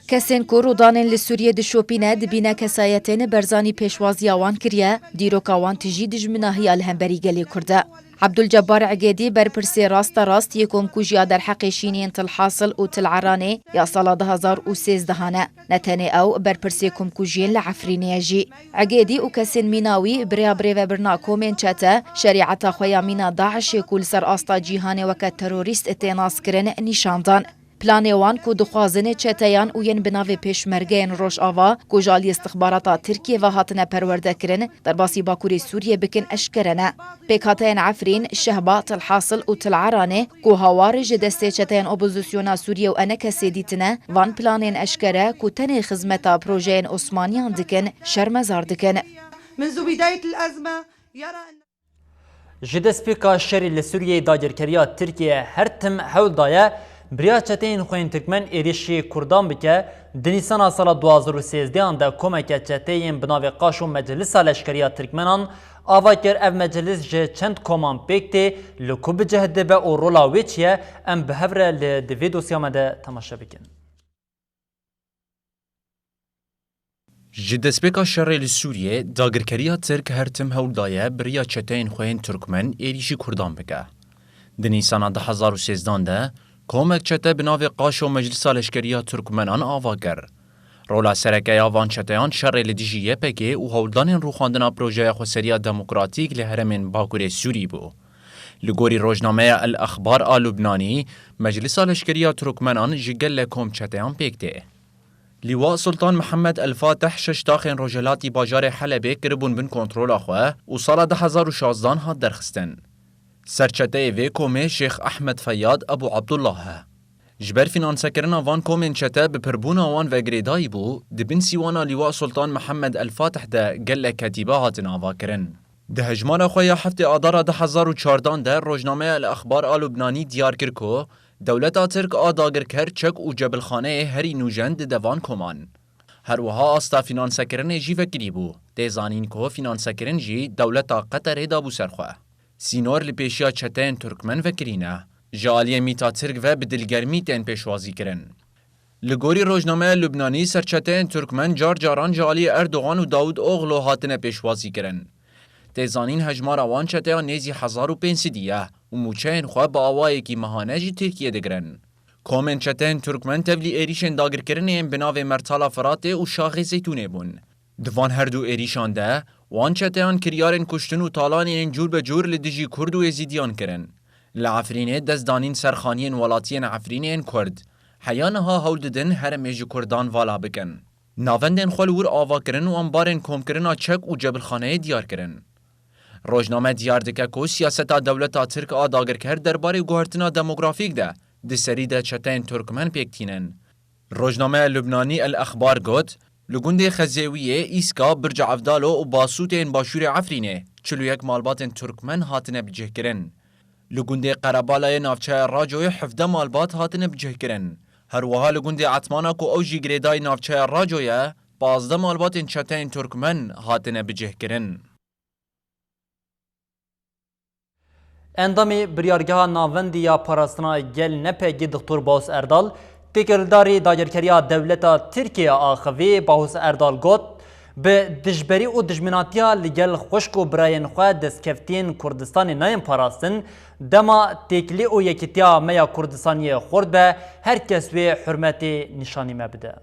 Kesên ku rûdanên li Sûriyê dişopîne, dibîne kesayetên Barzanî pêşwaziya wan kiriye, dîroka wan tijî dijminahiya li hemberî gelê Kurd e. Ebdulcebbar Egêdî, berpirsê rasterast yê komkujiya derheqê şîniyên Til Hasil û Til Eranê ya sala du hazar û sêzdeh e. Ne tenê ew, berpirsê komkujiyên li Efrînê ye jî. Egêdî û kesên mîna wî bi rêya birêvebirina komên çete, şerîeta xwe ya mîna DAIŞê ku li ser asta cîhanê weke terorîst tê naskirin, nîşan dan. Planê wan ku dixwazin çeteyan û yên bi navê pêşmergeyên Rojava ku ji aliyê istixbarata Tirkiyê ve hatine perwerdekirin, derbasî Bakurê Sûriyê bikin eşkere ne. Pêkhateyên Efrîn, Şehba, Til Hasil û Til Eranê ku hawar ji destê çeteyên opozisyona Sûriyê û ENKSê dîtine, van planên eşkere ku tenê xizmeta projeyên Osmaniyan dikin, şermezar dikin. منذ بداية الأزمة يرى أن Ji destpêka şerê li Sûriyeyê dagirkeriya Tirkiye her tim hewl daye bi riya çeteyên xwe yên Tirkmen êrîşî Kurdan bike. Di Nîsana sala du hazar û sêzdeh an de komeke çeteyên bi navê Qaşo Meclisa Leşkeriya Tirkmenan ava kir. Ev meclis ji çend koman pêk tê, li ku bi cih dibe û rola wê çi ye? Em bi hev re li di vê dosya me de temaşe bikin. Ji destpêka şerê li Sûriyê, dagirkeriya Tirk her tim hewl daye bi riya çeteyên xwe yên Tirkmen êrîşî Kurdan bike. Di Nîsana du hazar û sêzdeh de komek çete bi navê Qaşo Meclisa Leşkeriya Tirkmenan ava kir. Rola sereke ya van çeteyan şerê li dijî Y P G û hewldanên rûxandina projeya xweseriya demokratîk li herêmên Bakurê Sûrî bû. Li gorî rojnameya El Exbar a Lubnanî, Meclisa Leşkeriya Tirkmenan ji gelek kom çeteyan pêk tê. Lîwa Sultan Mihemed El Fatih şeş taxên rojhilatî bajarê Helebê kiribûn bin kontrola xwe û sala du hazar û şazdan hat derxistin. Serçeteyê vê komê Şêx Ehmed Feyyad Ebu Abdullah e. Ji ber fînansekirina van komên çete bi pirbûna wan ve girêdayî bû, di bin sîwana Lîwa Sultan Mihemed El Fatih de gelek ketîbe hatin avakirin. Di hejmara xwe ya heftê Adara du hazar û çardan de rojnameya El Exbar a Lubnanî diyar kir ku dewleta Tirk a dagirker çek û cebilxaneyê herî nûjen dide van koman. Her wiha asta fînansekirinê jî vekirî bû. Tê zanîn ku fînansekirin jî dewleta Qeterê dabû ser xwe. Sînor li pêşiya çeteyên Tirkmen vekirî ne. Ji aliyê mîta Tirk ve bi dilgermî tên pêşwazî kirin. Li gorî rojnameya Lubnanî, serçeteyên Tirkmen car caran ji aliyê Erdogan û Dawud Oglo hatine pêşwazî kirin. Tê zanîn hejmara wan çeteya nêzî hezar û pênc sedî ye û mûçeyên xwe bi awayekî mehane ji Tirkiyê digirin. Komên çeteyên Tirkmen tevlî êrîşên dagirkirinê yên bi navê Mertala Firatê û Şaxê Zeytûnê bûn. Di van her du êrîşan de, wan çeteyan kiryarên kuştin û talaniyên cûr be cûr li dijî Kurd û Êzîdiyan kirin. Li Efrînê dest danîn ser xaniyên welatiyên Efrînê yên Kurd. Heya niha hewl didin herêmê ji Kurdan vala bikin. Navendên xwe li wir ava kirin û ambarên komkirina çek û cebilxaneyê diyar kirin. Rojname diyar dike ku siyaseta dewleta Tirk a dagirker derbarê guhertina demografîk de di serî de çeteyên Tirkmen pêk tînin. Rojnameya Lubnanî El Exbar got, li gundê Xezêwiyê, Îska, Birca Evdalo û Basûtê yên başûrê Efrînê çil û yek malbatên Tirkmen hatine bicihkirin. Li gundê Qerebalayê navçeya Racoyê hevdeh malbat hatine bicihkirin. Her wiha li gundê Etmana ku ew jî girêdayî navçeya Raco ye, pazdeh malbatên çeteyên Tirkmen hatine bicihkirin. Endamê Biryargeha Navendî ya Parastina Gel, NEPEG'î, Doktor Baus Erdal, Têkildarî dagirkeriya dewleta Tirkiyê axivî Bahûs Erdal got, bi dijberî û dijminatiya li gel xwişk û birayên xwe destkeftiyên Kurdistanê nayên parastin, dema têkilî û yekîtiya me ya Kurdistaniyê xurt be, her kes wê hurmetê nîşanî me bide.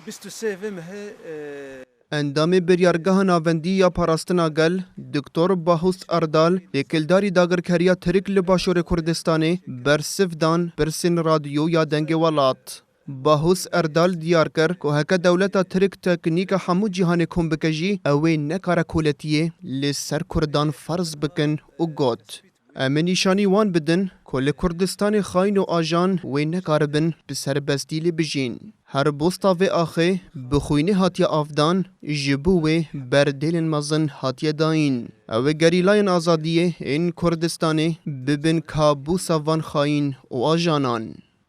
Bîst û sê vê mehê, e, Endamê Biryargeha Navendî ya Parastina Gel, Doktor Bahûs Erdal, têkildarî dagirkeriya Tirk li Başûrê Kurdistanê, bersiv dan pirsên radyo ya Dengê Welat. Bahûs Erdal diyar kir ku heke dewleta Tirk teknîka hemû cîhanê kom bike jî, ew ê nekare koletiyê li ser Kurdan ferz bikin û got, Em ê nîşanî wan bidin ku li Kurdistanê xayîn û ajan wê nekaribin bi serbestî lê bijîn. Her bosta vê axê bi xwînê hatiye avdan, ji bo wê berdêlên mezin hatiye dayîn. Ew ê gerîlayên azadiyê ên Kurdistanê bibin kabûsa van xayîn û ajanan.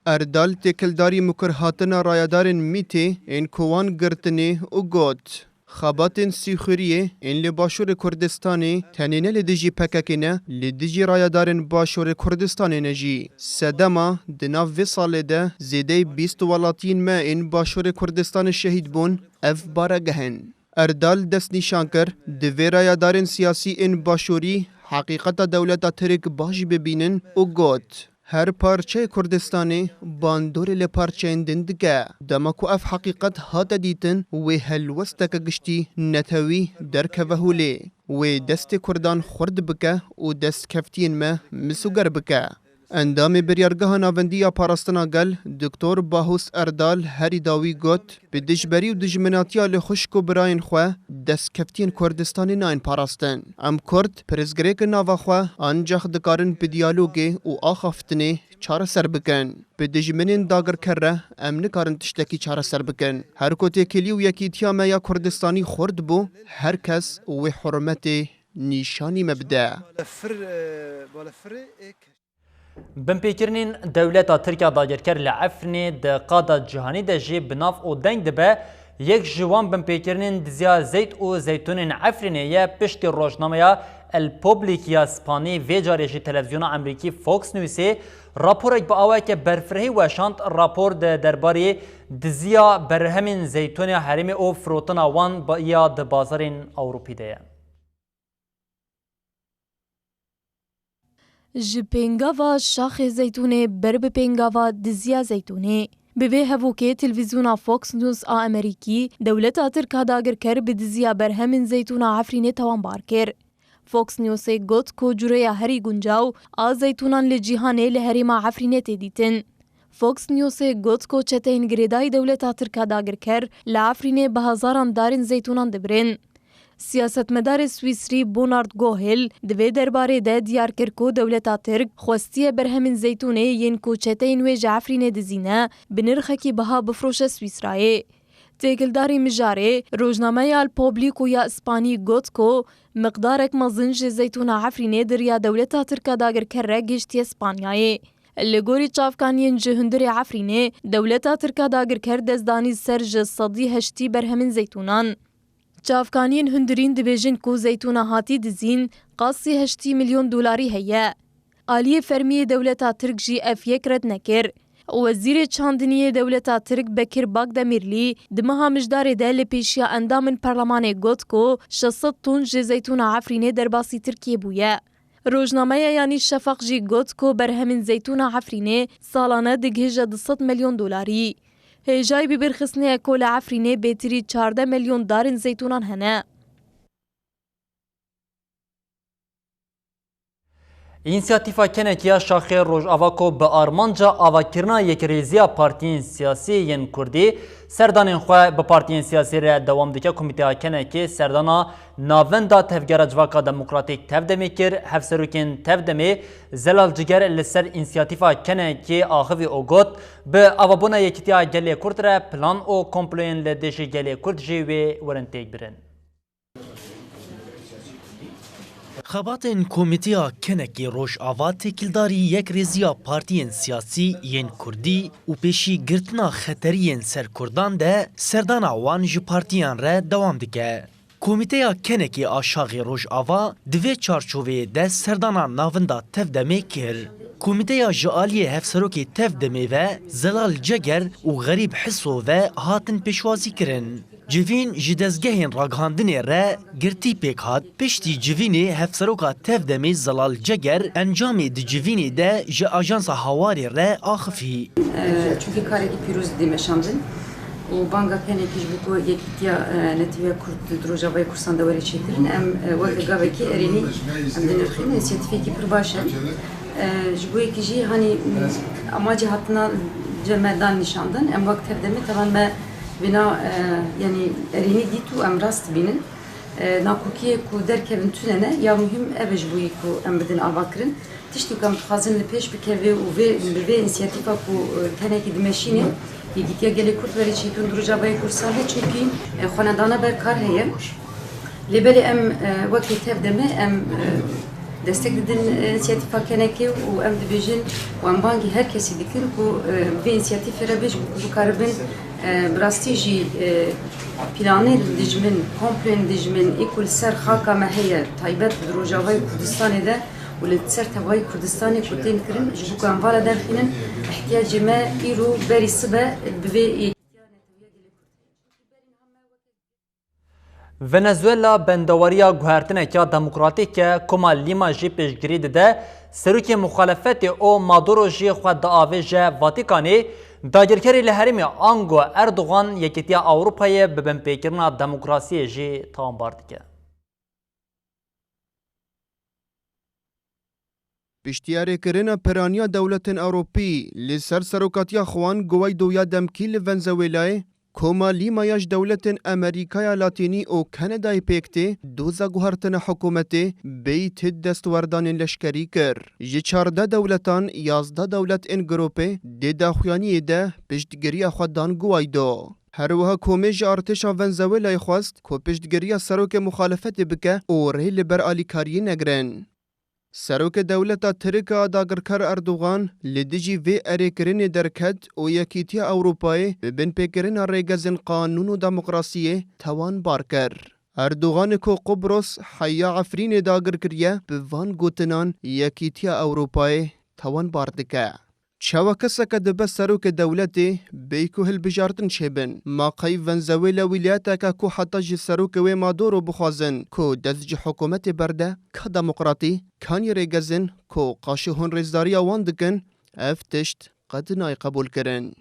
Erdal têkildarî mukirhatina rayedarên mîtê ên ku wan girtinê û got, Xebatên sîxuriyê ên li Başûrê Kurdistanê tenê ne li dijî P K K ne, li dijî rayedarên Başûrê Kurdistanê ne jî. Sedema di nav vê salê de zêdeyî bîst welatiyên me ên Başûrê Kurdistanê şehîd bûn, ev baregeh in. Erdal destnîşan kir, divê rayedarên siyasî ên Başûrî heqîqeta dewleta Tirk baş bibînin û got, Her parçeyê Kurdistanê bandorê li parçeyên din dike. Dema ku ev heqîqet hate dîtin, wê helwesteke giştî netewî derkeve holê. Wê destê Kurdan xurt bike û destkeftiyên me misûger bike. Endamê Biryargeha Navendî ya Parastina Gel, Doktor Bahûs Erdal herî dawî got, Bi dijberî û dijminatiya li xwişk û birayên xwe destkeftiyên Kurdistanê nayên parastin. Em Kurd pirsgirêk nava xwe ancax dikarin bi diyalogê û axaftinê çareser bikin. Bi dijminên dagirker re em nikarin tiştekî çareser bikin. Her ku têkilî û yekîtiya me ya Kurdistanî xurt bû, her kes wê hurmetê nîşanî me bide. Binpêkirinên dewleta Tirk ya dagirker li Efrînê di qada cîhanî de jî bi nav û deng dibe. Yek ji wan binpêkirinên diziya zeyt û zeytûnên Efrînê ye. Piştî rojnameya El Public ya Spanî, vê carê jî televîzyona Amerîkî Fox Newsê raporek bi awayeke berfirehî weşand. Rapor di derbarê diziya berhemên zeytûnê ya herêmê û firotina wan ba-, ya di bazarên Ewropî de ye. Ji pêngava şaxê zeytûnê ber bi pêngava diziya zeytûnê. Bi vê hevokê televîzyona Fox News a Amerîkî dewleta Tirk a dagirker bi diziya berhemên zeytûna Efrînê tawanbar kir. Fox Newsê got ku cureya herî guncaw a zeytûnan li cîhanê li herêma Efrînê tê dîtin. Fox Newsê got ku çeteyên girêdayî dewleta Tirk a dagirker li Efrînê bi hezaran darên zeytûnan dibirin. Siyasetmedarê Swîsrî Bonard Gohil di vê derbarê de diyar kir ku dewleta Tirk xwestiye berhemên zeytûnê yên ku çeteyên wê ji Efrînê dizîne, bi nirxekî biha bifroşe Swîsrayê. Têkildarî mijarê rojnameya El Publico ya Spanî got ku miqdarek mezin ji zeytûna Efrînê di riya dewleta Tirk a dagirker re gihiştiye Spanyayê. Li gorî çavkaniyên ji hundirê Efrînê, dewleta Tirk a dagirker destdanî ser ji sedî heştî berhemên zeytûnan. Çavkaniyên hundirîn dibêjin ku zeytûna hatî dizîn qasî heştî milyon dolarî heye. Aliyê fermî yê dewleta Tirk jî ev yek red nekir. Wezîrê çandinî yê dewleta Tirk Bekir Bakdemirlî di meha Mijdarê de li pêşiya endamên perlemanê got ku şeş sed ton ji zeytûna Efrînê derbasî Tirkiyê bûye. Rojnameya Yanî Şefaq jî got ku berhemên zeytûna Efrînê salane digihîje du sed milyon dolarî. Hêjayî bibîrxistinê ye ku li Efrînê bêtirî çardeh milyon darên zeytûnan hene. Însiyatîfa Kenekî ya Şaxê Rojava ku bi armanca avakirina yekrêziya partiyên siyasî yên Kurdî serdanên xwe bi partiyên siyasî re dewam dike, Komîteya Kenekê serdana Navenda Tevgera Civaka Demokratîk Tevdemê kir. Hevserokên Tevdemê Zelal Ciger li ser Însiyatîfa Kenekê axivî û got, Bi avabûna yekîtiya gelê Kurd re plan û komployên li dijî gelê Kurd jî wê werin têkbirin. Xebatên Komîteya Kenekê Rojava têkildarî yekrêziya partiyên siyasî yên Kurdî û pêşî girtina xeteriyên ser Kurdan de serdana wan ji partiyan re dewam dike. Komîteya Kenekê a Şaxê Rojava di vê çarçoveyê de serdana Navenda Tevdemê kir. Komîteya ji aliyê Hevserokê Tevdemê ve Zelal Ceger û Xerîb Hiso ve hatin pêşwazî kirin. Civîn ji dezgehên ragihandinê re girtî pêk hat. Piştî civînê Hevseroka Tevdemê Zelal Ceger encamê di civînê de ji Ajansa Hawarê re axifî. Ee, çünkü karekî pîroz dê meşandin û banga kenekî ji bo ku yekîtiya, e, Netewîya Kurd di Rojavayê Kurdistanê de were çêkirin, em, e, weke gavekî erênî em dinirxîn. Însiyatîfekî pir baş e. E, ji bo yekî jî, hanî, m, amacê hatina cem me dan nîşandin. Em wek Tevdemê, tevan me vêna, e, yanî erênî dît û em rast dibînin. E, nakokiyê ku derkevin tune ne, ya muhîm ev e ji bo yî ku em bidin avakirin. Tiştê ku em dixwazin li pêş bikeve û vê, bi vê însiyatîfa ku, e, tenekî dimeşîne, yekîtiya gelê Kurd were çêkirin di Rojavayê Kurdistanê, çimkî, e, xwenedana ber kar heye. Lê belê em, e, wekî Tevdemê em, e, destek didin, e, însiyatîfa kenekê û em dibêjin û em bangî her kesî dikin ku, e, vê însiyatîfê re bê ji bo ku bikaribin, e, bi rastî jî, e, planên dijmin, komployên dijmin, ê ku li ser xaka me heye, taybet di Rojavayê Kurdistanê de û li ser tevayî Kurdistanê ku tên kirin, ji bo ku em vala derxînin, ihtiyacê me îro berî sibe bi vê yekîtiya Netewîya Gelê Kurd heye. Venezuela bendewariya guhertineke demokratîk e, koma Lîma jî piştgirî dide. Serokê muxalefetê û Maduro jî xwe diavêje Vatikanê. Dagirkerê li herêmê ango Erdogan Yekîtiya Ewropayê bi binpêkirina demokrasiyê jî tawanbar dike. Piştî erêkirina piraniya dewletên Ewropî li ser serokatiya Juan Guaido ya demkî li Venezuelayê, koma Lîma ya ji dewletên Amerîkaya Latînî û Kanadayê pêk tê, doza guhertina hikûmetê bêyî ti destwerdanên leşkerî kir. Ji çardeh dewletan yazdeh dewlet ên grûpê dê daxuyaniyê de piştgiriya xwe dan Guaido. Her wiha komê ji artêşa Venezuelayê xwest ku piştgiriya serokê muxalefetê bike û rê li ber alîkariyê negirin. Serokê dewleta Tirk a dagirker Erdogan li dijî vê erêkirinê derket û Yekîtiya Ewropayê bi binpêkirina rêgezên qanûn û demokrasiyê tawanbar kir. Erdoganê ku Qubros heya Efrînê dagir kiriye, bi van gotinan Yekîtiya Ewropayê tawanbar dike. Çawa keseke dibe serokê dewletê bêyî ku hilbijartin çêbin? Ma qey Venezuela wîlayeteke ku heta ji serokê wê Maduro bixwazin ku dest ji hikûmetê berde, ka demokratî, kanî rêgezin ku qaşê hûn rêzdariya wan dikin, ev tişt qet nayê qebûlkirin.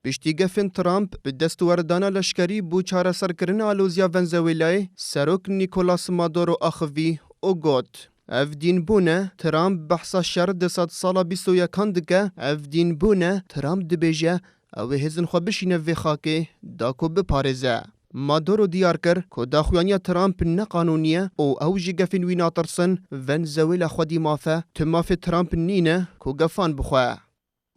Piştî gefên Trump bi destwerdana leşkerî bo çareserkirina aloziya Venezuelayê, serok Nicolas Maduro axivî û got, Ev dînbûn e, Trump behsa şer di sedsala bîst û yekan dike, ev dînbûn e, Trump dibêje, ew ê hêzên xwe bişîne vê xakê da ku biparêze. Maduro diyar kir ku daxuyaniya Trump ne qanûnî ye û ew ji gefên wî natirsin, Venezuela xwedî maf e, tu mafê Trump nîne ku gefan bixwe.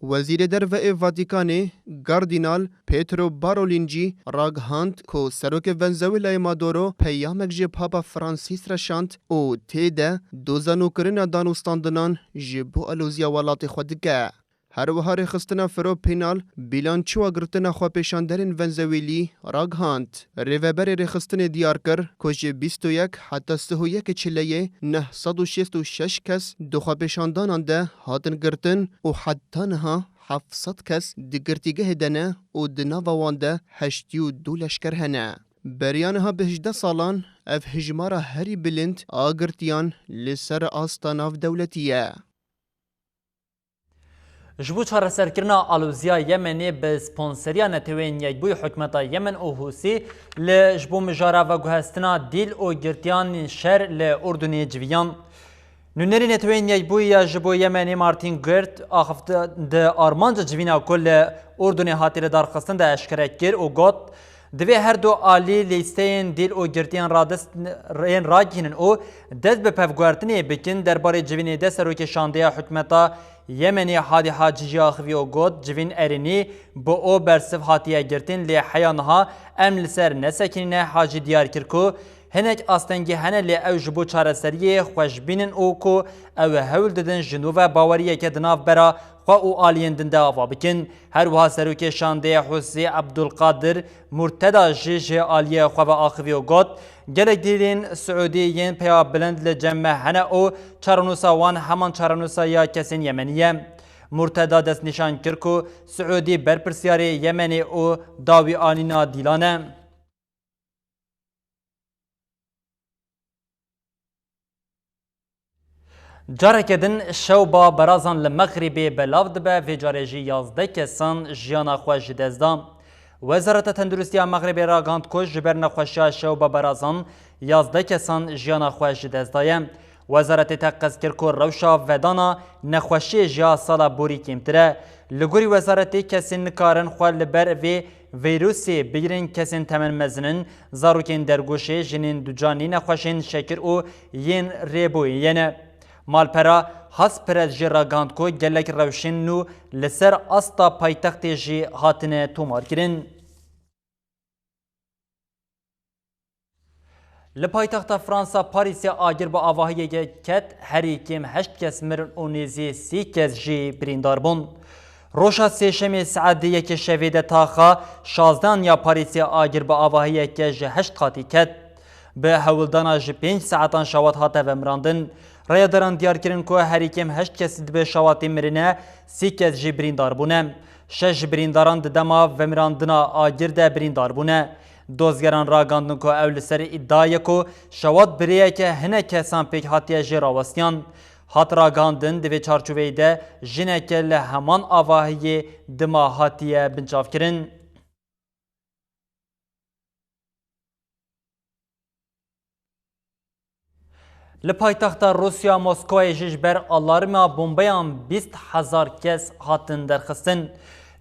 Wezîrê Derve ê Vatikanê, Kardînal Pietro Parolin jî ragihand ku serokê Venezuelayê Maduro peyamek ji Papa Francis re şand û tê de doza nûkirina danûstandinan ji bo aloziya welatê xwe dike. Her wiha rêxistina Fro Penal bîlançoya girtina xwepêşanderên Venezuelî ragihand. Rêveberê rêxistinê diyar kir ku ji bîst û yek heta sih û yekê Çileyê neh sed û şêst û şeş kes di xwepêşandanan de hatin girtin û heta niha heft sed kes di girtîgehê de ne û di nava wan de heştî û du leşker hene. Beriya niha bi hejdeh salan ev hejmara herî bilind a girtiyan li ser asta navdewletî ye. Ji bo çareserkirina aloziya Yemenê bi sponseriya Neteweyên Yekbûyî hikûmeta Yemen û Hûsî li ji bo mijara veguhestina dîl û girtiyan şer li Urdunê civiyan. Nûnerê Neteweyên Yekbûyî ya ji bo Yemenê Martin Gurt axifte di armanca civîna ku li Urdunê hatiye lidarxistin de eşkere kir û got, Divê her du alî lîsteyên dîl û girtiyên radist-, yên ragihînin û dest bi pevguhertinê bikin. Derbarê civînê de serokê şandeya hikûmeta Yemenê Hadî Hacî jî axivî û got, Civîn erênî bi o bersiv hatiye girtin, lê heya niha em li ser nesekinîne. Hacî diyar kir ku hinek astengî hene, lê ew ji bo çareseriyê xweş bînin û ku ew ê hewl didin ji nû ve baweriyeke di navbera xwe û aliyên din de ava bikin. Her wiha serokê şandeyê Hûsî Ebdulqadir Murteda jî ji aliyê xwe ve axivî û got, Gelek dîlên Siûdî yên peya bilind li cem me hene û çarenûsa wan heman çarenûsa ya kesên Yemenî ye. Murteda destnîşan kir ku Siûdî berpirsyarê Yemenê û dawîanîna dîlan e. Careke din şewba berazan li Mexrîbê belav dibe, vê carê jî yazdeh kesan jiyana xwe ji dest da. Wezareta Tenduristiya Mexribê ragihand ku ji ber nexweşiya şewba berazan yazdeh kesan jiyana xwe ji dest daye. Wezaretê teqez kir ku rewşa vedana nexweşiyê ji ya sala borî kêmtir e. Li gorî wezaretê kesên nikarin xwe li ber vê vîrusê bigirin, kesên temenmezin in, zarokên dergoşê, jinên ducanî, nexweşên şekir û yên rêboyê ye ne. Malpera Has Perez jî ragihand ku gelek rewşên nû li ser asta paytextê jî hatine tomarkirin. Li paytexta Fransa Parîsê agir bi avahiyeke ket, herî kêm heşt kes mirin û nêzî sî kes jî birîndar bûn. Roja Sêşemê saet di yekê şevê de taxa şazdehan ya Parîsê agir bi avahiyeke ji heşt qatî ket. Bi hewldana ji pênc saetan şawat hate vemirandin. Rêyadaran diyar kirin ku herî kêm heşt kes di bi şawatê mirine, sî kes jî birîndar bûne. Şeş ji birîndaran di dema vemirandina agir de birîndar bûne. Dozgeran ragandin ku ew li ser îdia ye ku şewat bi rêyeke hinek kesan pêk hatiye jê rawestiyan. Hat ragandin, di vê çarçoveyê de jineke li heman avahiyê dima hatiye binçavkirin. Li paytexta Rûsya Moskowayê jî ji ber alarma bombeyan bîst hezar kes hatin derxistin.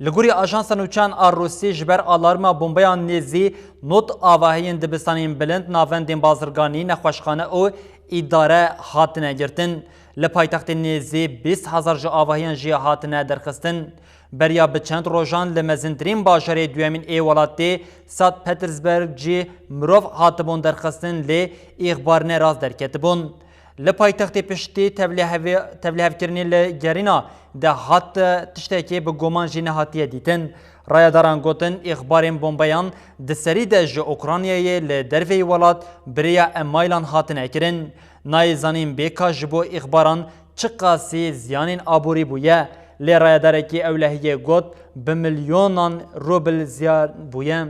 Li gorî ajansa nûçeyan a Rûsî, ji ber alarma bombeyan nêzî nod avahiyên dibistanên bilind, navendên bazirganî, nexweşxane û îdare hatine girtin. Li paytextê nêzî bîst hezar ji avahiyan jî hatine derxistin. Beriya bi çend rojan li mezintirîn bajarê duyemîn ê welatê, St. Petersburg, jî mirov hatibûn derxistin, lê îxbar ne rast derketibûn. Li paytextê piştî tevlîhevê-, tevlîhevkirinê li gerîna de hat, tiştekê bi guman jî nehatiye dîtin. Rayedaran gotin, îxbarên bombeyan di serî de ji Ukraynayê li derveyî welat bi rêya e-mailan hatine kirin. Nayê zanîn bê ka ji bo îxbaran çiqasî ziyanên aborî bûye, lê rayedarekî ewlehiyê got, bi milyonan rûbil ziyan bûye.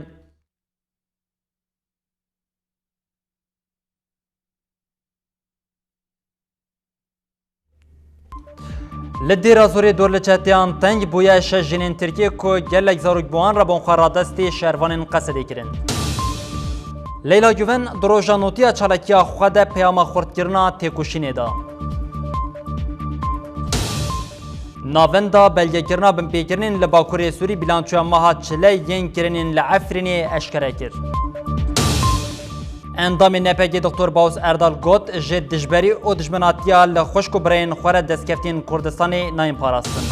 Li Dêra Zorê dor li çeteyan teng bûye, şeş jinên Tirkiyê ku gelek zarok bi wan re bûn xwe radestî şervanên Qesedê kirin. Leyla Guven di roja notiya çalakiya xwe de peyama xurtkirina têkoşînê da. Navenda belgekirina binpêkirinên li Bakurê Sûrî bîlançoya meha çile yên kirinên li Efrînê eşkere kir. Endamê N P G Doktor Baus Erdal got, ji dijberî û dijminatiya li xwişk û birayên xwe re destkeftiyên Kurdistanê nayên parastin.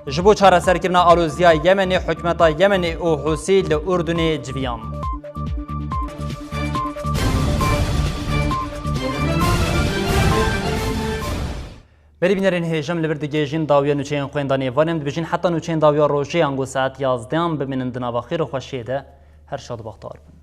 Ji bo çareserkirina aloziya Yemenê, hikûmeta Yemenê û Hûsî li Urdunê civiyan. Berî bînerên hêja, em li vir digihêjin dawiya nûçeyên xwendinê. Van em dibêjin heta nûçeyên dawiya rojê, ango saet yazdehan, bimînin di nava xêr û xweşiyê de. Her şad û bextewar bin.